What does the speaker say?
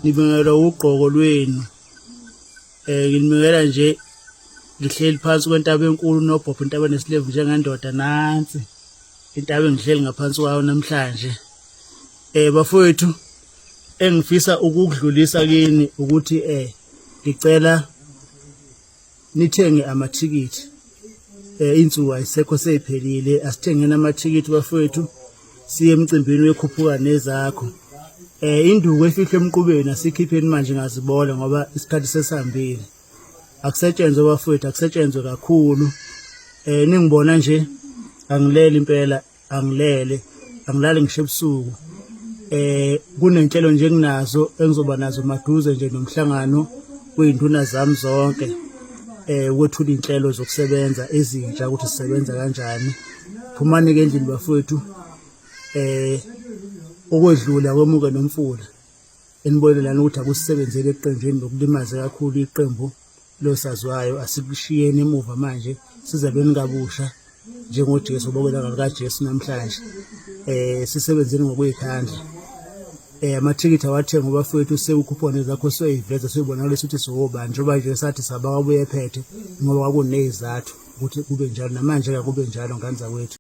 Nibingelwa ugqoko lwenu. Nginibingela nje ngihleli phansi kwentaba enkulu nobhobho, intaba nesilevu njengendoda. Nansi intaba engihleli ngaphansi kwayo namhlanje. Bafowethu, engifisa ukukudlulisa kini ukuthi ngicela nithenge amathikithi. Insuku ayisekho, seyiphelile. Asithengeni amathikithi bafowethu, siye emcimbini wekhuphuka nezakho. Induku efihlwe emqubeni asikhipheni manje ngazibola ngoba isikhathi sesihambile. Akusetshenzwe bafowethu, akusetshenzwe kakhulu. Ningibona nje angilele impela, angilele, angilali ngisho ebusuku. Kunenhlelo nje enginazo engizoba nazo maduze nje nomhlangano wey'nduna zami zonke, ukwethula iy'nhlelo zokusebenza ezintsha ukuthi sisebenza kanjani. Phumani-ke endlini bafowethu, okwedlula kwemuke nomfula. Enibonelana ukuthi akusisebenzeli eqenjini nokulimaze kakhulu iqembu losaziwayo. Asikushiyeni emuva manje, sizalweni kabusha njengoJesu, bokwelanga likaJesu namhlanje. Sisebenzeni ngokuyikhandla. Amathikithi awathenga bafowethu, sewukhuphone zakho soyiveza soyibonakalisa ukuthi siwobani, njengoba nje sathi sabakabuye ephethe ngoba kwakunezizathu ukuthi kube njalo, namanje akube njalo ngane zakwethu.